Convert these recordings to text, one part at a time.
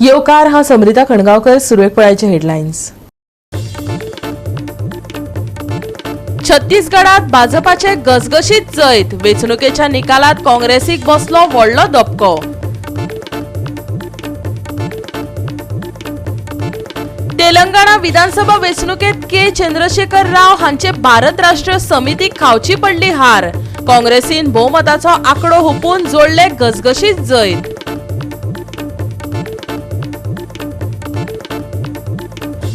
येवकार. हांव समरिता खणगांवकर. सुरवेक पळयाचे हेडलायन्स. छत्तीसगडात भाजपाचे गसगशीत जैत. वेंचणुकेच्या निकालात काँग्रेसीक बसलो व्हडलो धपको. तेलंगणा विधानसभा वेंचणुकेत के चंद्रशेखर राव हांचे भारत राष्ट्र समितीक खावची पडली हार. काँग्रेसीन भोवमताचो आकडो हुपून जोडले गसगशीत जैत.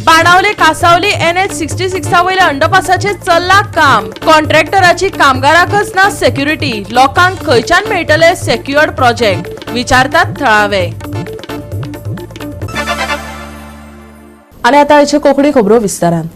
बाणावले कासावली एनएच 66 वयल्या अंडरपासाचेर चल्ला काम. कॉन्ट्रॅक्टराची कामगाराकच ना सेक्युरिटी. लोकांक खंयच्यान मेळटले सेक्युअर्ड प्रोजेक्ट, विचारतात थळावे. आनी आतां आयच्यो कोंकणी खबरो विस्तारान.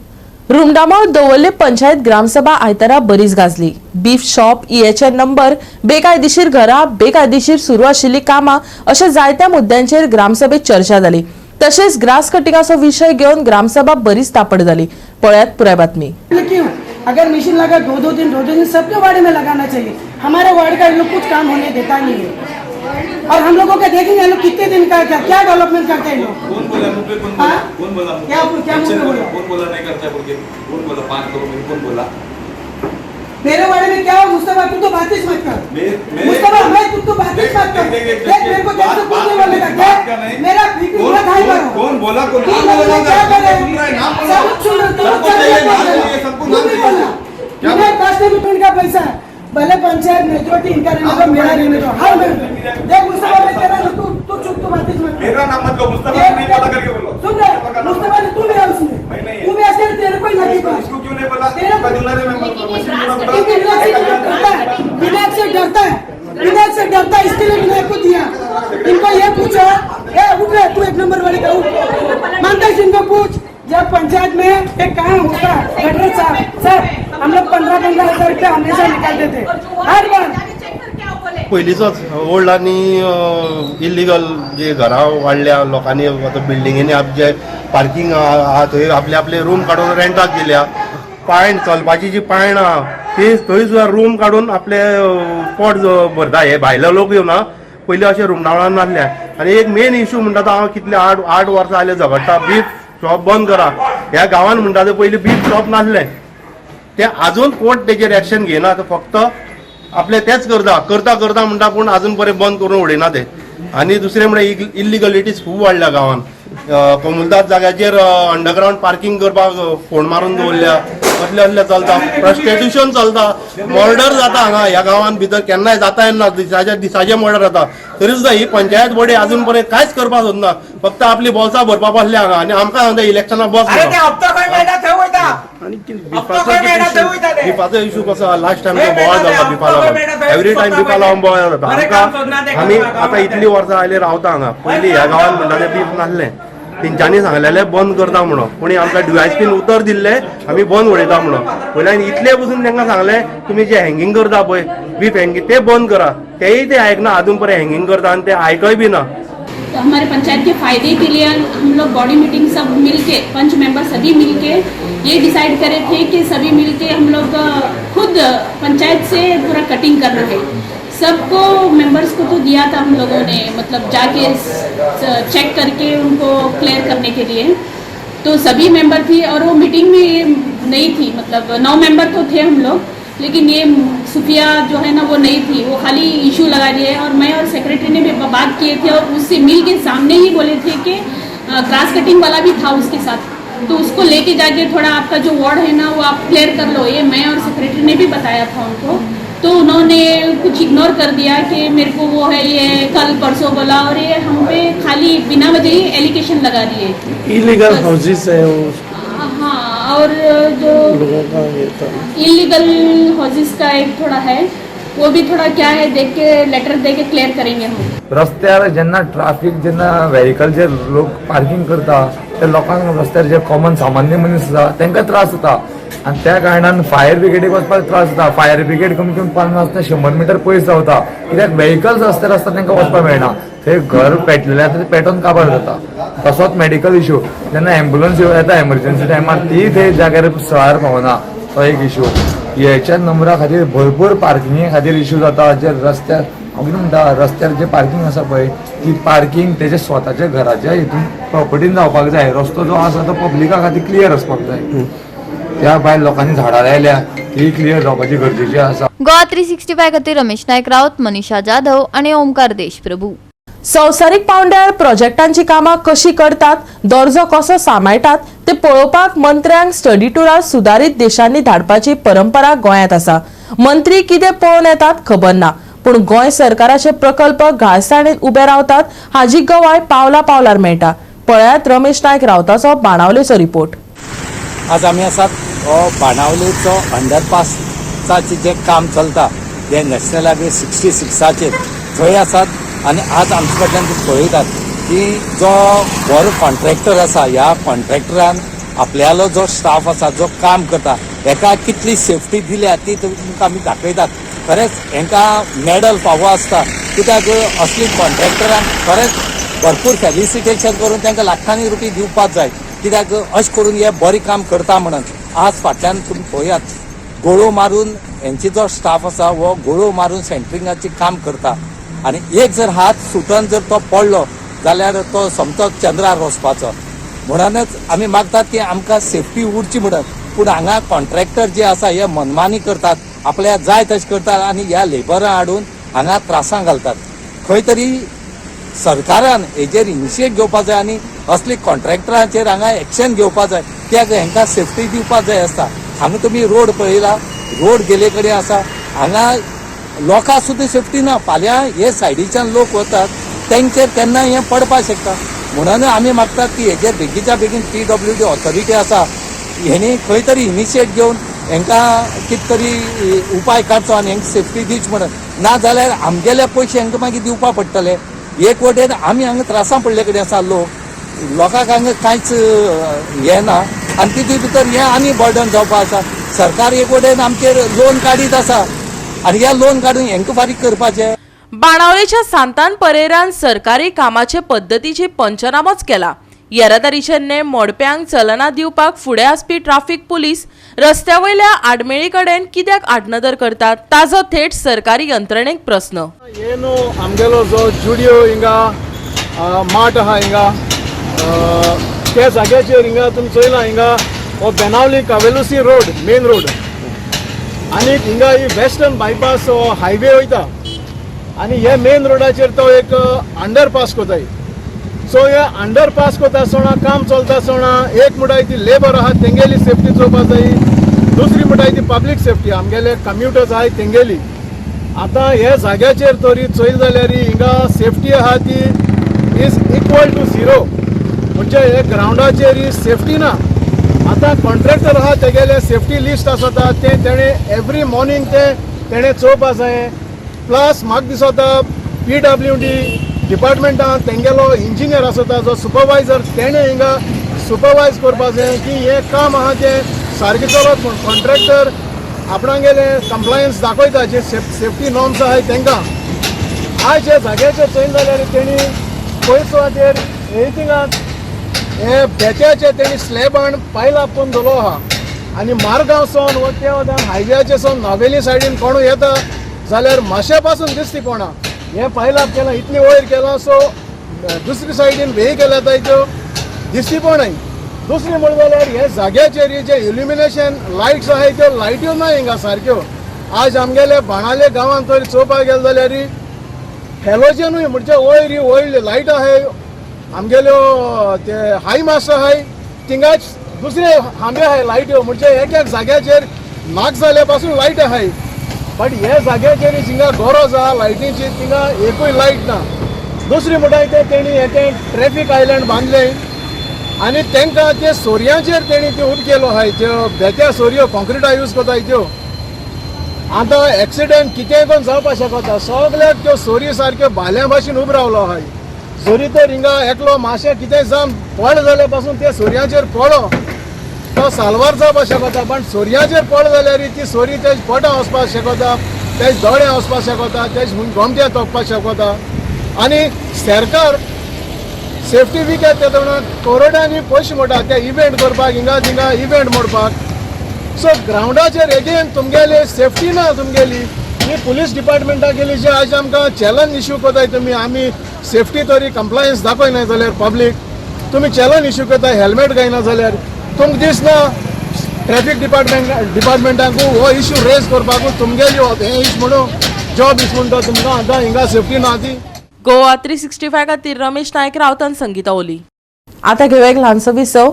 रुमडामळ दवर्ले पंचायत ग्रामसभा आयतारा बरीच गाजली. बीफ शॉप, ईएचएन नंबर, बेकायदेशीर घरां, बेकायदेशीर सुरू आशिल्लीं कामां अशा जायत्या मुद्द्यांचेर ग्रामसभेत चर्चा जाली. तशेंच ग्रास कटिंगाचो विशय घेवन ग्रामसभा बरीच तापड जाली. पळयात पुराय बातमी. क्यों? अगर मशीन लगा, दो दो दिन, दो दो दिन सबके वार्ड में लगाना चाहिए. हमारे वार्ड का ये लोग कुछ काम होने देता नहीं है और हम लोगों का देखेंगे, ये लोग कितने दिन का क्या क्या डेवलपमेंट करते हैं ये लोग. कौन बोला मुंह पे? कौन बोला? हाँ? कौन बोला मुंह पे? क्या मुंह पे Action बोला? कौन बोला नहीं करता है बोल के? कौन बोला? 5 करोड़ में कौन बोला? मेरे वार्ड में क्या हो? मुस्तफा, तू तो बात ही मत कर. मुस्तफा, मैं तू तो बात ही मत कर. देख, देख, देख, मेरे को देख तो कुछ नहीं बोलने का. बात का क्या नहीं. मेरा बीपी कौन बहुत हाई कौन पर. कौन बोला? कौन तुम नाम लोगों बोलो. ने क्या करे? सुन रहा है, नाम बोलो. सब सुन रहे, तुम सबको चल चाहिए, रहे. नाम चाहिए, सबको तू नाम भी चाहिए. बोलना. क्या? मेरे 10 रुपये का पैसा है. भले पंचायत मेजोरिटी इनका रहने दो, मेरा रहने दो. हाँ, मेरे देख मुस्तफा, मैं कह रहा हूँ, तू तू चुप, तू बात ही मत कर. मेरा नाम मत लो. मुस्तफा को नहीं बोला करके बोलो. सुन रहे? मुस्तफा का नाम मुस्तफा ने, तू भी है उसमें. नहीं, नहीं. तू भी ऐसे, तेरे को ही लगी बात. इसको क्यों नहीं बोला? तेरे इसका जुना रे, मैं मशीन बोला. क्योंकि विनायक से डरता है, विनायक से डरता है, विनायक से डरता है, इसके लिए विनायक को दिया. इनको ये पूछा, ए उठ रहे, तू एक नंबर वाले का उठ मानता है. इनको पूछ, जब पंचायत में एक काम होता है गटर साहब, सर, हम लोग 15-15 हजार रुपया हमेशा निकालते थे हर बार. पयलींचोच ओल्ड आनी इल्लिगल जे घरां वाडल्या लोकांनी, आतां बिल्डिंगेनी जे पार्कींग आहा थंय आपले आपले रूम काडून रेंटाक दिल्या. पायण चलपाची जी पायण आहा ती थंय सुद्दां रूम काडून आपले पोट भरता. हे भायले लोक येवना पयलीं अशें रुमडामळान नासले. आनी एक मेन इशू म्हणटा तो हांव कितले 8 8 वर्सां जाले झगडटा, बीफ शॉप बंद करा ह्या गांवान म्हणटा. ते पयलीं बीफ शॉप नासलें, ते अजून कोर्ट तेजेर एक्शन घेयना. ते फक्त आपले तेच करता करता करता म्हणटा, पूण अजून पर्यंत बंद करून उडयना ते. आनी दुसरें म्हळ्यार इल्लिगलिटीज खूब वाडल्या गांवान. कोमुलदाद जाग्याचेर अंडरग्रावंड पार्किंग करपाक फोण मारून दवरल्या. असले असले चलता, प्रॉस्टिट्युशन चलता, मर्डर जाता हांगा ह्या गांवान भितर. केन्नाय जाता येना, दिसाचे दिसाचे मर्डर जाता. तरी सुद्दां ही पंचायत बॉडी अजून पर्यंत कांयच करपाक सोदना. फक्त आपली बोल्सां भरपा बसल्या हांगा आनी आमकां सांगता इलेक्शनाक बस अरे ते म्हणून. हप्तो खंय मेळटा थंय वयता. हप्तो खंय मेळटा थंय वयता ते. बिफाचो इशू कसो, लास्ट टायम खंय बोवाळ मेळटा ते, जाता बिफा हप्तो खंय लागून. मेळटा थंय एवरी टायम बिफा लागून बोवाळ जाता. बरें काम सोदना ते आमकां आमी गांवांत. आतां इतलीं वर्सां आयले रावता हांगा. पयलीं ह्या गांवांत म्हणटा ते बीफ नासलें. तेंच्यांनी सांगलेलें बंद करता म्हणून. कोणी आमकां डीवायएसपीन उतर दिल्लें, आमी बंद उडयता म्हणून. वयल्यान इतले पसून तांकां सांगलें, तुमी जे हँगींग करता पळय, बीफ हँगींग, ते बंद करा. तेय ते आयकना. अजून पर्यंत हँगींग करता आनी ते आयकय बी ना. तो हमारे पंचायत के फायदे के लिए हम लोग बॉडी मीटिंग सब मिलके, पंच मेंबर सभी मिलके ये डिसाइड करे थे कि सभी मिलके हम लोग खुद पंचायत से पूरा कटिंग करना है. सबको मेंबर्स को तो दिया था हम लोगों ने, मतलब जाके चेक करके उनको क्लियर करने के लिए. तो सभी मेंबर थी और वो मीटिंग में नहीं थी. मतलब नौ मेंबर तो थे हम लोग, लेकिन ये सुफिया जो है ना, वो नहीं थी. वो खाली इशू लगा दिए और मैं और सेक्रेटरी ने भी बात किए थे और उससे मिल के सामने ही बोले थे कि ग्रास कटिंग वाला भी था उसके साथ, तो उसको लेके जाके थोड़ा आपका जो वार्ड है ना, वो आप क्लियर कर लो. ये मैं और सेक्रेटरी ने भी बताया था उनको. तो उन्होंने कुछ इग्नोर कर दिया कि मेरे को वो है, ये कल परसों बोला और ये हम पे खाली बिना वजह ही एलिगेशन लगा दिए. इलीगल हाउसेस है वो. हाँ, और जो लोगों का ये था. इलीगल हाउसेस का एक थोड़ा है, वो भी थोड़ा क्या है, देख के लेटर दे के क्लियर करेंगे हम. रस्त्यार जेन्ना ट्राफीक, जेन्ना व्हेकल जे लोक पार्किंग करता, ते लोकांक रस्त्यार जे कॉमन सामान्य मनीस आसा तांकां त्रास जाता आनी त्या कारणान फायर ब्रिगेडीक वचपाक त्रास जाता. फायर ब्रिगेड कमीत कमी 50 ते 100 मिटर पयस रावता, कित्याक व्हेकल्स रस्त्यार आसता, तांकां वचपाक मेळना. थंय घर पेटलेलें आसा, ते पेटोवन काबार जाता. तसोच मेडिकल इशू, जेन्ना एम्बुलन्स येता एमर्जन्सी टायमार, ती थंय जाग्यार स्थळार पावना. तो एक इशू. हेच्या नंबरा खातीर भरपूर पार्किंगे खातीर इशू जाता. जे रस्त्यार हांव कितें म्हणटा, रस्त्यार जे पार्किंग आसा पळय ती पार्किंग तेजे स्वताच्या घराच्या हितून प्रॉपर्टीन जावपाक जाय. रस्तो जो आसा तो पब्लिका खातीर क्लियर आसपाक जाय. त्या भायर लोकांनी झाडां लायल्या ती क्लियर जावपाची गरजेची आसा. गोवा 365 खातीर रमेश नायक राऊत, मनीषा जाधव आणि ओमकार देशप्रभू. संवसारीक पावंड्यार प्रोजेक्टांची कामां कशी करतात, दर्जो कसो सांबाळटात ते पळोवपाक मंत्र्यांक स्टडी टुरार सुदारीत देशांनी धाडपाची परंपरा गोंयांत आसा. मंत्री कितें पळोवन येतात खबर ना, पूण गोंय सरकाराचे प्रकल्प घाळसाणेन उबे रावतात हाजी गवाय पावला पावलार मेळटा. पळयात रमेश नायक रावताचो बाणावलेचो रिपोर्ट. आज आमी आसात हो बाणावलेचो अंडरपासाचें जें काम चलता जें नॅशनल हायवे 66चेर थंय आसात. आनी आज आमचे कडल्यान तुमी पळयतात की जो बरो कॉन्ट्रॅक्टर आसा, ह्या कॉन्ट्रॅक्टरान आपल्यालो जो स्टाफ आसा जो काम करता हेका कितली सेफ्टी दिल्या ती तुमकां आमी दाखयतात. खरेंच हेंकां मॅडल फावो आसता, कित्याक असली कॉन्ट्रॅक्टरांक खरेंच भरपूर फेलिसिटेशन करून तांकां लाखांनी रुपये दिवपाक जाय, कित्याक अशें करून हे बरें काम करता म्हणून. आज फाटल्यान तुमी पळयात, गोळो मारून हेंची जो स्टाफ आसा हो गोळो मारून सेंट्रिंगाचें काम करता आनी एक जर हात सुटन जर तो पडलो जाल्यार तो सोमतो चंद्रार वचपाचो. म्हणूनच आमी मागतात की आमकां सेफ्टी उरची म्हणून. पूण हांगा कॉन्ट्रॅक्टर जे आसा हे मनमानी करतात, आपल्याक जाय तशें करतात आनी ह्या लेबरां हाडून हांगा त्रासां घालतात. खंय तरी सरकारान हेजेर इनिशिएट घेवपाक जाय आनी असली कॉन्ट्रॅक्टरांचेर हांगा एक्शन घेवपाक जाय, कित्याक हेंकां सेफ्टी दिवपाक जाय आसता. हांगा तुमी रोड पळयला, रोड गेले कडेन आसा, हांगा लोकांक सुद्दां सेफ्टी ना. फाल्यां हे सायडीच्यान लोक वतात तेंचेर केन्ना हें पडपाक शकता. म्हणून आमी मागतात की हेजेर बेगीच्या बेगीन पीडब्ल्यूडी ऑथॉरिटी आसा हेणी खंय तरी इनिशिएट घेवन हेंकां कितें तरी उपाय काडचो आनी हेंकां सेफ्टी दिवची म्हणून. ना जाल्यार आमगेले पयशे हेंकां मागीर दिवपा पडटले. एक वटेन आमी हांगा त्रासां पडले कडेन आसा, लोकांक हांगा कांयच हें ना आनी तितून भितर हें आनी बर्डन जावपा आसा. सरकार एक वटेन आमचेर लोन काडीत आसा आनी ह्या लोन काडून हेंकां फारीक करपाचें. बाणावलेच्या सांतान परेरान सरकारी कामाचे पद्दतीची पंचनामोच केला. येरादारीचे नेम मोडप्यांक चलना दिवपाक फुडें आसपी ट्राफिक पुलीस रस्त्या वयल्या आडमेळी कडेन कित्याक आडनदर करतात ताजो थेट सरकारी यंत्रणेक प्रस्न. हे न्हू आमगेलो जो जुडियो हिंगा मार्ट आहा हिंगा, त्या जाग्याचेर हिंगा तुमी चोयला, हिंगा हो बेनावली कावेलुसी रोड मेन रोड आनी हिंगा ही वेस्टर्न बायपास हो हायवे वयता आनी हे मेन रोडाचेर तो एक अंडरपास कोताय. सो हे अंडरपास कोता आसतना, काम चलता आसतना, एक म्हणटाय ती लेबर आहा तेंगेली सेफ्टी चोवपा जाय, दुसरी म्हणटाय ती पब्लीक सेफ्टी आमगेले कम्युटर्स आहाय तेंगेली. आतां हे जाग्याचेर तरी चोयल जाल्यार हिंगा सेफ्टी आहा ती is equal to zero. म्हणजे हे ग्रावंडाचेर ही सेफ्टी ना. आतां कॉन्ट्रॅक्टर आहा तेगेले सेफ्टी लिस्ट आसता, तें तेणें एवरी मॉर्निंग तें तेणें चोवपा जाय. प्लस म्हाका दिसता पीडब्ल्यूडी डिपार्टमेंटान तेंगेलो इंजिनियर आसता जो सुपरवायजर, तेणें हिंगा सुपरवायज करपा जाय की हें काम आहा तें सारकें चलत म्हूण. कॉन्ट्रॅक्टर आपणागेले कंप्लायन्स दाखयता जे सेफ्टी नॉर्म्स आहाय तेंकां. आयज ह्या जाग्याचेर चोयलें जाल्यार तेणी पयस सुवातेर हे थिंगा हे बेत्याचे तेणी स्लॅबान पायलाप करून दवरलो आहा आनी मारगांव सावन वा त्या वटेन हायव्याचे सावन नावेली सायडीन कोणू येता जाल्यार माशे पासून दिसती कोणा हें पायलाप केलां, इतली वयर केलां. सो दुसरी सायडीन व्हेहिकल येताय त्यो दिसती पण नाय. दुसरी म्हणलें जाल्यार हे जाग्याचेर जे इल्युमिनेशन लायट्स आहाय त्यो लायट्यो ना हिंगा सारक्यो. आज आमगेले बाणाले गांवांत तरी चोवपाक गेले जाल्यार हॅलोजनूय म्हणजे वयर ही वयर लायट आहाय, आमगेल्यो ते हाय मास्ट आहाय थिंगाच दुसरे खांबे आहाय लायट्यो, म्हणजे एक एक जाग्याचेर नाक जाल्या पासून लायट आहाय. बट हे जाग्याचेर जिंगा गरज आहा लायटीची थिंगा एकूय लायट ना. दुसरी म्हणटाय ते तेणी हे ट्रॅफिक आयलंड बांदले आनी तांकां ते सोरयांचेर तेणी त्यो उब केलो आहाय, त्यो बेत्या सोरयो कॉन्क्रिटा यूज करताय त्यो. आतां एक्सिडंट कितेंय करून जावपाक शकता. सगल्याक त्यो सोरी सारक्यो भाल्यां भाशेन उब रावलो आहाय. जरी तर हिंगा एकलो मातशें कितेंय जावन पडलो जाल्यार पासून ते सोरयांचेर पडो तो साल्वार जावपाक शकता, पण सोरयांचेर पडलो जाल्यार ती सोरी तेज पोटां वचपाक शकता, तेज दोळे वचपाक शकता, तेज गोमट्या तोपपाक शकता. आनी सरकार सेफ्टी वीक येता तेन्ना करोडांनी पयशे मोडटा ते इव्हेंट करपाक, हिंगा थिंगा इव्हेंट मोडपाक. सो ग्रावंडाचेर एगेन तुमगेली सेफ्टी ना तुमगेली. आनी पुलीस डिपार्टमेंटा गेली जे आज आमकां चॅलंज इश्यू करताय तुमी, आमी सेफ्टी तरी कंप्लायन्स दाखयना जाल्यार पब्लीक तुमी चॅलंज इश्यू करताय, हेल्मेट घायना जाल्यार तुमकां दिसना ट्रॅफिक डिपार्टमेंटाकू हो इश्यू रेज करपाकू तुमगेली हें इश म्हणून जॉब इश म्हणटा तुमकां आतां हिंगा सेफ्टी ना ती. गोवा 365 खातीर रमेश नायक रावतान संगीता ओली. आता घेवया एक ल्हानसो विसव.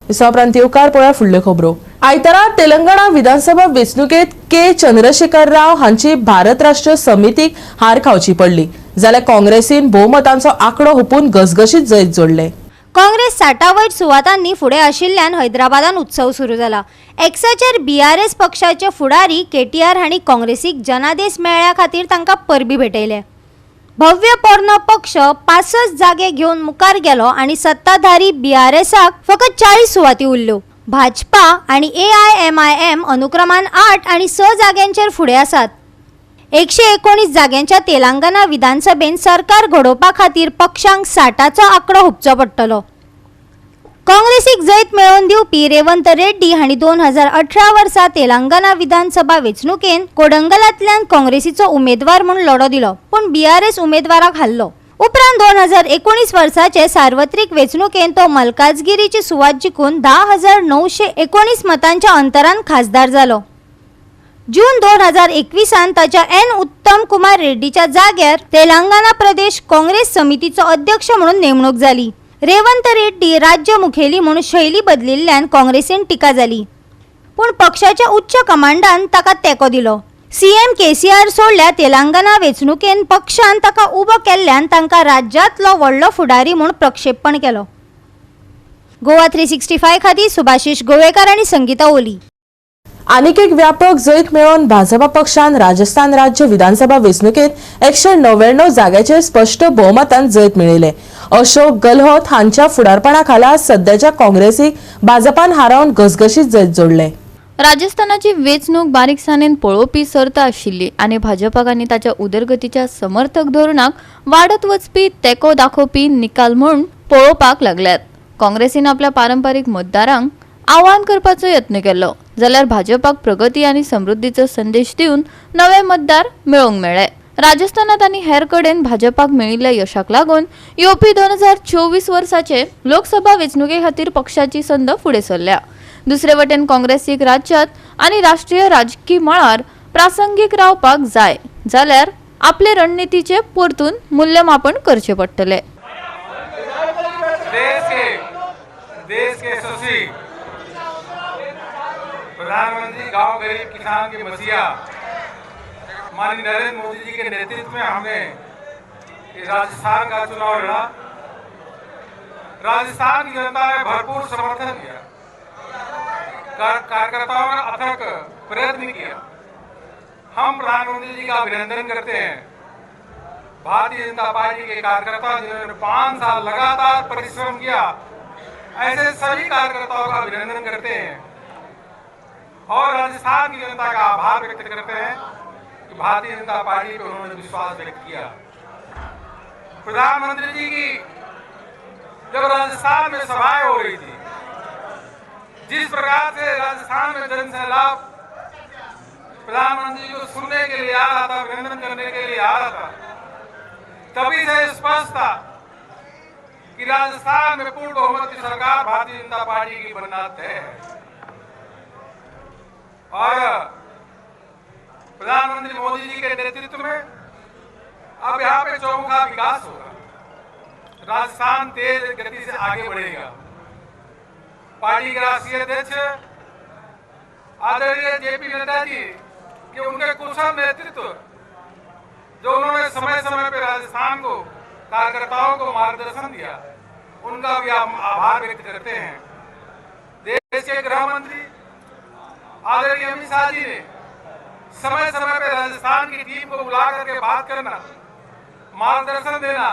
विसवा उपरांत येवकार पळोवया फुडल्यो खबरो. आयतारा तेलंगणा विधानसभा वेंचणुकेंत के चंद्रशेखर राव हांची भारत राष्ट्र समितीक हार खावची पडली, जाल्यार काँग्रेसीन भोवमतांचो आंकडो हुपून घसघशीत जैत जोडलें. काँग्रेस 60 वयर सुवातांनी फुडें आशिल्ल्यान हैदराबादान उत्सव सुरू जाला. एक्साचेर बीआरएस पक्षाचे फुडारी केटीआर हांणी काँग्रेसीक जनादेश मेळ्ळ्या खातीर तांकां परबी भेटयले. भव्य पोरणो पक्ष 65 जागे घेवन मुखार गेलो आनी सत्ताधारी बीआरएसाक फकत 40 सुवाती उरल्यो. भाजपा आनी AIMIM अनुक्रमान 8 आनी 6 जाग्यांचेर फुडें आसात. 119 जाग्यांच्या तेलंगणा विधानसभेन सरकार घडोवपा खातीर पक्षांक 60चो आंकडो हुपचो पडटलो. काँग्रेसीक जैत मेळोवन दिवपी रेवंत रेड्डी हांणी 2018 वर्सा तेलंगणा विधानसभा वेंचणुकेन कोडंगलांतल्यान काँग्रेसीचो उमेदवार म्हूण लढो दिलो, पूण बीआरएस उमेदवाराक हारलो. उपरांत 2019 वर्साचे सार्वत्रिक वेंचणुकेन तो मलकाजगिरीची सुवात जिखून 10,919 मतांच्या अंतरान खासदार जालो. जून 2021 ताच्या एन उत्तम कुमार रेड्डीच्या जाग्यार तेलंगणा प्रदेश काँग्रेस समितीचो अध्यक्ष म्हणून नेमणूक जाली. रेवंत रेड्डी राज्य मुखेली म्हूण शैली बदलिल्ल्यान काँग्रेसीन टिका जाली, पूण पक्षाच्या उच्च कमांडान ताका तेंको दिलो. सीएम केसीआर सोडल्या तेलंगणा वेंचणुकेन पक्षान ताका उबो केल्ल्यान तांकां राज्यांतलो व्हडलो फुडारी म्हूण प्रक्षेपण केलो. गोवा 365 खातीर सुभाषिश गोवेकार आनी संगीता ओली. आनीक एक व्यापक जैत मेळोवन भाजपा पक्षान राजस्थान राज्य विधानसभा वेंचणुकेंत 199 जाग्याचेर स्पश्ट भोवमतान जैत मेळयलें. अशोक गहलोत हांच्या फुडारपणा खाला सध्याच्या काँग्रेसीक भाजपान हारोवन घसघशीत जैत जोडलें. राजस्थानाची वेंचणूक बारीकसाणेन पळोवपी सर्त आशिल्ली आनी भाजपाक आनी ताच्या उदरगतीच्या समर्थक धोरणाक वाडत वचपी तेंको दाखोवपी निकाल म्हूण पळोवपाक लागल्यात. काँग्रेसीन आपल्या पारंपारीक मतदारांक आव्हान करपाचो यत्न केलो, जाल्यार भाजपाक प्रगती आनी समृद्धीचो संदेश दिवन नवे मतदार मेळोवंक मेळ्ळे. राजस्थानात आनी हेर कडेन भाजपाक मेळिल्ल्या यशाक लागून येवपी 2024 वर्साचे लोकसभा वेंचणुके खातीर पक्षाची संद फुडें सरल्या. दुसरे वटेन काँग्रेसीक राज्यात आनी राष्ट्रीय राजकी मळार प्रासंगीक रावपाक जाय जाल्यार आपले रणनितीचे परतून मूल्यमापन करचे पडटले. देश के यशस्वी प्रधानमंत्री गांव गरीब किसान के मसीहा माननीय नरेंद्र मोदी जी के नेतृत्व में हमने राजस्थान का चुनाव लड़ा। राजस्थान की जनता ने भरपूर समर्थन दिया, कार्यकर्ताओं ने अथक प्रयत्न किया। हम प्रधानमंत्री जी का अभिनंदन करते हैं। भारतीय जनता पार्टी के कार्यकर्ता जिन्होंने 5 साल लगातार परिश्रम किया, ऐसे सभी कार्यकर्ताओं का अभिनंदन करते हैं और राजस्थान की जनता का आभार व्यक्त करते हैं कि भारतीय जनता पार्टी पर उन्होंने विश्वास व्यक्त किया। प्रधानमंत्री जी की जब राजस्थान में सभाएं हो रही थी, जिस प्रकार से राजस्थान में जन सैलाब प्रधानमंत्री को सुनने के लिए आ रहा था, अभिनंदन करने के लिए आ रहा था, तभी से स्पष्ट था कि राजस्थान में पूर्ण बहुमत की सरकार भारतीय जनता पार्टी की बनना तय है। और प्रधानमंत्री मोदी जी के नेतृत्व में अब यहाँ पे चौमुखा विकास होगा, राजस्थान तेज गति से आगे बढ़ेगा। पार्टी के राष्ट्रीय अध्यक्ष आदरणीय जेपी नड्डा जी के उनके कुशल नेतृत्व, जो उन्होंने समय समय पर राजस्थान को, कार्यकर्ताओं को मार्गदर्शन दिया, उनका भी हम आभार व्यक्त करते हैं। देश के गृह मंत्री आदरणीय अमित शाह जी ने समय समय पर राजस्थान की टीम को बुला करके बात करना, मार्गदर्शन देना,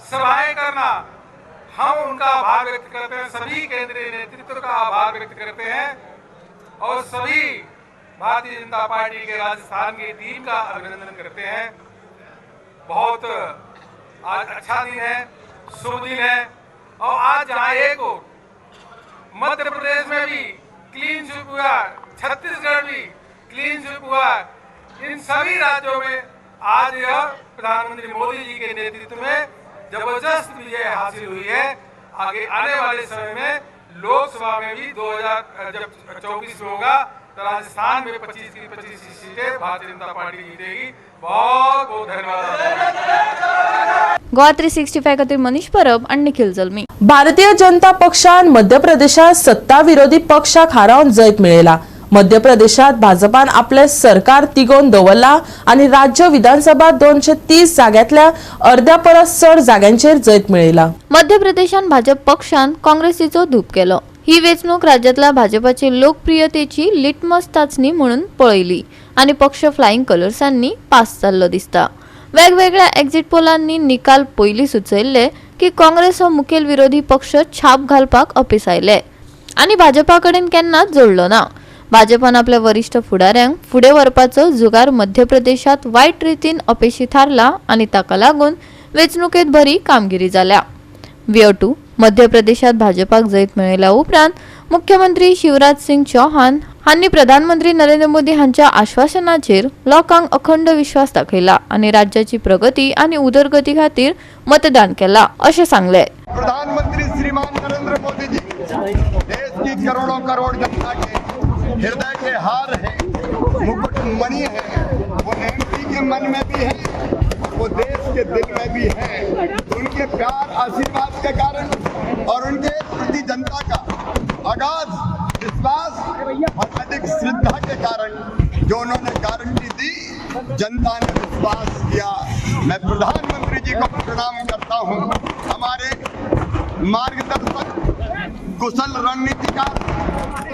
सभाएं करना, हम उनका आभार व्यक्त करते हैं। सभी केंद्रीय नेतृत्व का आभार व्यक्त करते हैं और सभी भारतीय जनता पार्टी के राजस्थान की टीम का अभिनंदन करते हैं। बहुत आज अच्छा दिन है, शुभ दिन है। और आज जहाँ एक और मध्य प्रदेश में भी क्लीन स्वीप हुआ, छत्तीसगढ़ भी क्लीन स्वीप हुआ। इन सभी राज्यों में आज यह प्रधानमंत्री मोदी जी के नेतृत्व में जबरदस्त विजय हासिल हुई है। आगे आने वाले समय में लोकसभा में भी 2024 में होगा तो राजस्थान में 25 की 25 सीटें भारतीय जनता पार्टी जीतेगी। बहुत बहुत धन्यवाद। गोवा 365 खातीर मनीष परब आनी निखिल जल्मी। भारतीय जनता पक्षान मध्य प्रदेशात सत्ता विरोधी पक्षाक हारोवन जैत मेळयला। मध्य प्रदेशात भाजपान आपले सरकार तिगोवन दवरला आनी राज्य विधानसभा 230 जाग्यांतल्या अर्द्या परस चड जाग्यांचेर जैत मेळयला। मध्य प्रदेशान भाजप पक्षान काँग्रेसीचो धूप केलो। ही वेंचणूक राज्यांतल्या भाजपाची लोकप्रियतेची लिटमस चांचणी म्हणून पळयली आनी पक्ष फ्लायिंग कलर्सांनी पास जाल्लो दिसता। वेगवेगळ्या एक्झिट पोलांनी निकाल पयलीं सुचयल्ले की काँग्रेस हो मुखेल विरोधी पक्ष छाप घालपाक अपेस आयले आनी भाजपा कडेन केन्नाच जोडलो ना। भाजपान आपल्या वरिष्ठ फुडाऱ्यांक फुडें व्हरपाचो जुगार मध्य प्रदेशात वायट रितीन अपेशी थारला आनी ताका लागून वेंचणुकेत बरी कामगिरी जाल्या। व्ही2 मध्य प्रदेशात भाजपाक जैत मेळयल्या उपरांत मुख्यमंत्री शिवराज सिंग चौहान हांणी प्रधानमंत्री नरेंद्र मोदी हांच्या आश्वासनाचेर लोकांक अखंड विश्वास दाखयला आनी राज्याची प्रगती आनी उदरगती खातीर मतदान केला अशें सांगलें। प्रधानमंत्री श्रीमान नरेंद्र मोदी जी देश की करोड़ों करोड़ जनता के हृदय के हार है, मुकुट मणि है, वो एमपी के मन में भी है, वो देश के दिल में भी है। उनके प्यार आशीर्वाद के कारण और उनके प्रति जनता का अगाध विश्वास और अधिक श्रद्धा के कारण जो उन्होंने गारंटी दी, जनता ने विश्वास किया। मैं प्रधानमंत्री जी को प्रणाम करता हूँ। हमारे मार्गदर्शक कुशल रणनीतिकार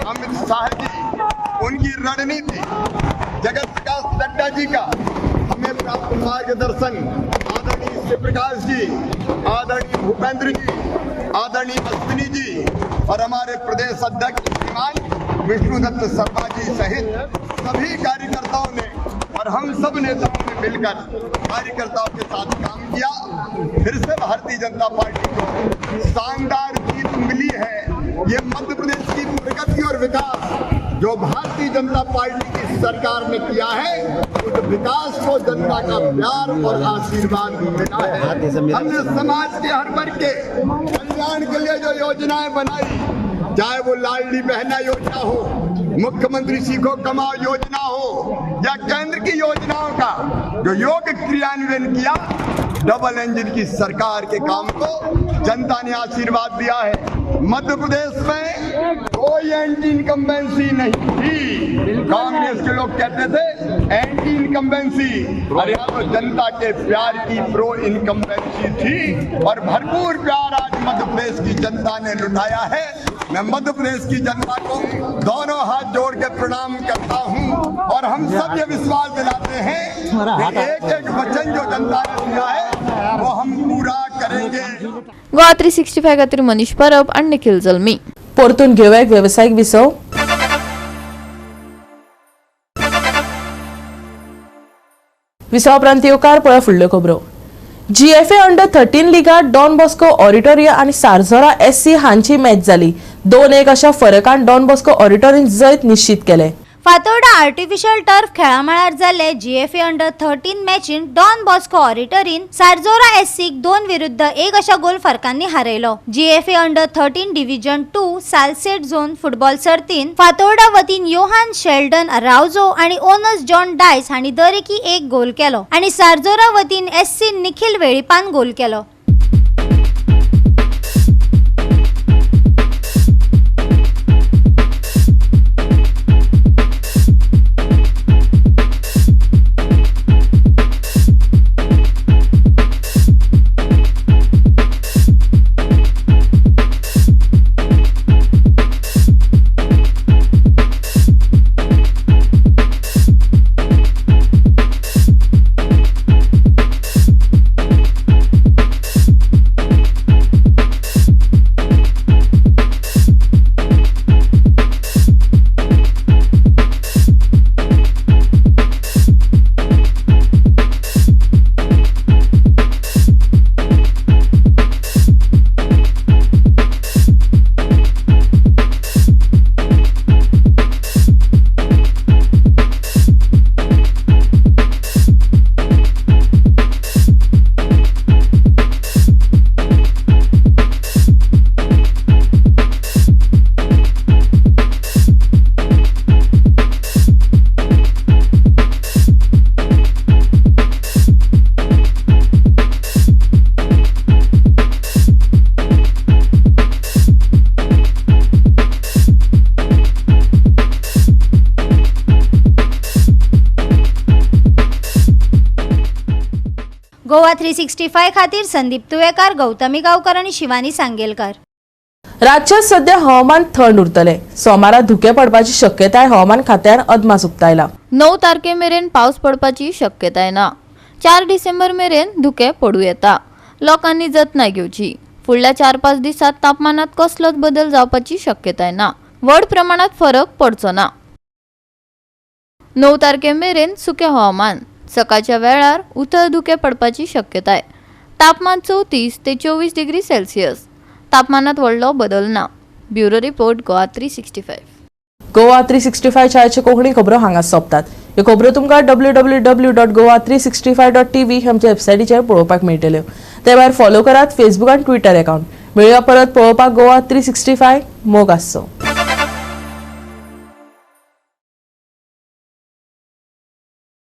अमित शाह जी, उनकी रणनीति, जगत प्रकाश नड्डा जी का हमें प्राप्त मार्गदर्शन, आदरणीय शिव प्रकाश जी, आदरणीय भूपेंद्र जी, आदरणीय अश्विनी जी और हमारे प्रदेश अध्यक्ष श्रीमान विष्णुदत्त शर्मा जी सहित सभी कार्यकर्ताओं ने और हम सब नेताओं ने मिलकर कार्यकर्ताओं के साथ काम किया। फिर से भारतीय जनता पार्टी को शानदार जीत मिली है। ये मध्य प्रदेश की प्रगति और विकास जो भारतीय जनता पार्टी की सरकार ने किया है, उस विकास को जनता का प्यार और आशीर्वाद मिला है। हमने समाज के हर वर्ग के कल्याण के लिए जो योजनाएं बनाई, चाहे वो लाडली बहना योजना हो, मुख्यमंत्री सीखो कमाओ योजना हो या केंद्र की योजनाओं का जो योग्य क्रियान्वयन किया, डबल इंजन की सरकार के काम को जनता ने आशीर्वाद दिया है। मध्य प्रदेश में कोई एंटी इनकम्बेंसी नहीं थी। कांग्रेस के लोग कहते थे एंटी इनकम्बेंसी, अरे यहाँ तो जनता के प्यार की प्रो इनकम्बेंसी थी और भरपूर प्यार आज मध्य प्रदेश की जनता ने लुटाया है। मैं मध्य प्रदेश की जनता को दोनों हाथ जोड़ के प्रणाम करता हूँ और हम सब ये विश्वास दिलाते हैं कि एक एक वचन जो जनता ने दिया है वो हम पूरा करेंगे। गोवा 365 खातीर मनीष परब आनी निखिल जल्मी। परतून घेवया एक वेवसायीक विसव। विसवा उपरांत येवकार पळय फुडल्यो खबरो। जीएफए अंडर 13 लिगात डॉन बॉस्को ऑडिटोरिया आनी सारझोरा एससी हांची मॅच जाली। 2-1 अशा फरकान डॉन बॉस्को ऑडिटोरियन जैत निश्चित केले। फातोर्डा आर्टिफिशियल टर्फ खेळामळार जाल्ले जीएफए अंडर 13 मॅचीन डॉन बॉस्को ऑडिटोरीन सारझोरा एससीक 2-1 अशा गोल फरकांनी हारयलो। GFA under 13 division 2 Salcete zone football सर्तीन Fatorda वतीन योहान शेल्डन रावजो आनी ओनस जॉन डायस हांणी दरेकी 1 गोल केलो आनी सारझोरा वतीन एससी निखिल वेळीपान गोल केलो। गोवा 365 खातीर संदीप तुवेकार, गौतमी गांवकर आनी शिवानी सांगेलकार. राज्यात सध्या हवामान थंड उरतले. सोमारा धुके पडपाची शक्यताय हवामान खात्यान अदमास उक्तायला. 9 तारखे मेरेन पावस पडपाची शक्यताय ना. 4 डिसेंबर मेरेन धुके पडूं येता. लोकांनी जतनाय घेवची. फुडल्या 4-5 दिसात तापमानात कसलोच बदल जावपाची शक्यताय ना. व्हड प्रमाणात फरक पडचो ना. 9 तारखे मेरेन सुकें हवामान. सकाळच्या वेळार उथळ धुके पडपाची शक्यताय. तापमान 34 ते 24 डिग्री सेल्सियस. तापमानात व्हडलो बदल ना. Bureau report, Goa 365. Goa 365 आयचे कोंकणी खबरो हांगा सोंपतात. ह्यो खबरो तुमकां www.goa365.tv आमच्या वेबसायटीचेर पळोवपाक मेळटल्यो. ते भायर फॉलो करात फेसबूक आनी ट्विटर अकाउंट. मेळया परत पळोवपाक गोवा 365. मोग आसचो.